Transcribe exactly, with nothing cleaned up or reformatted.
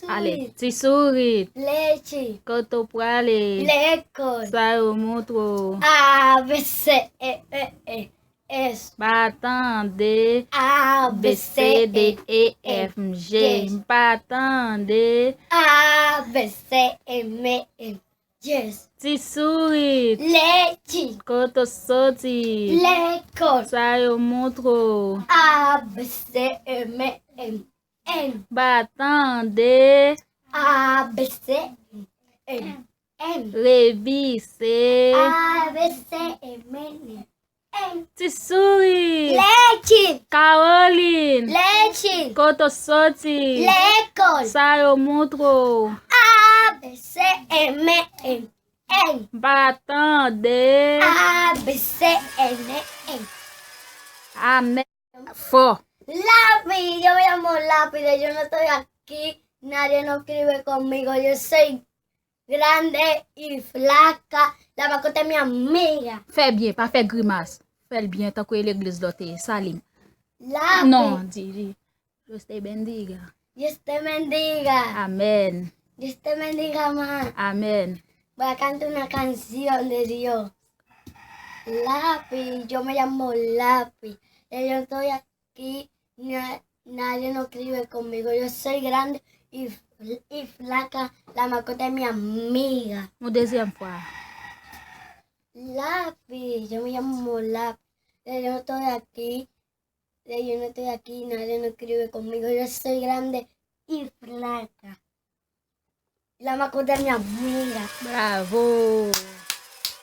Ale, ti sourit. Leti. Kote w prale? Lekòl. Sa yo montre w? A, B, C, E, M, N, S. Pa tande. A, B, C, D, E, F, G. M pa tande. A, B, C, M, N, S. Ti sourit. Leti. Kote w soti? Lekòl. Sa yo montre w? A, B, C, M, N, N. Pa tande. A, B, C, M, N. Revise. A, B, C, M, N, N. Ti sourit. Leti. Caroline. Leti. Kote w soti? Lekòl. Sa yo montre w? A, B, C, M, N, N. M pa tande. A, B, C, M, N. Amèn. Fò. Lapli, yo me llamo Lapli, yo no estoy aquí, nadie no escribe conmigo, yo soy grande y flaca, la mascota es mi amiga. Fè byen, pa fè grimas. Fè l byen, tankou e legliz lò te ye. Salim. Lapli. Non, di, di. Dios te bendiga. Dios te bendiga. Amèn. Dios te bendiga, ma. Amèn. Voy a cantar una canción de Dios. Lapli, yo me llamo Lapli. Yo estoy aquí, na- nadie no escribe conmigo. Yo soy grande y, y flaca, la mascota es mi amiga. Yon dezyèm fwa. Lapli, yo me llamo Lapli. Yo estoy aquí, yo no estoy aquí, nadie no escribe conmigo. Yo soy grande y flaca. La mascota es mi amiga. Bravo.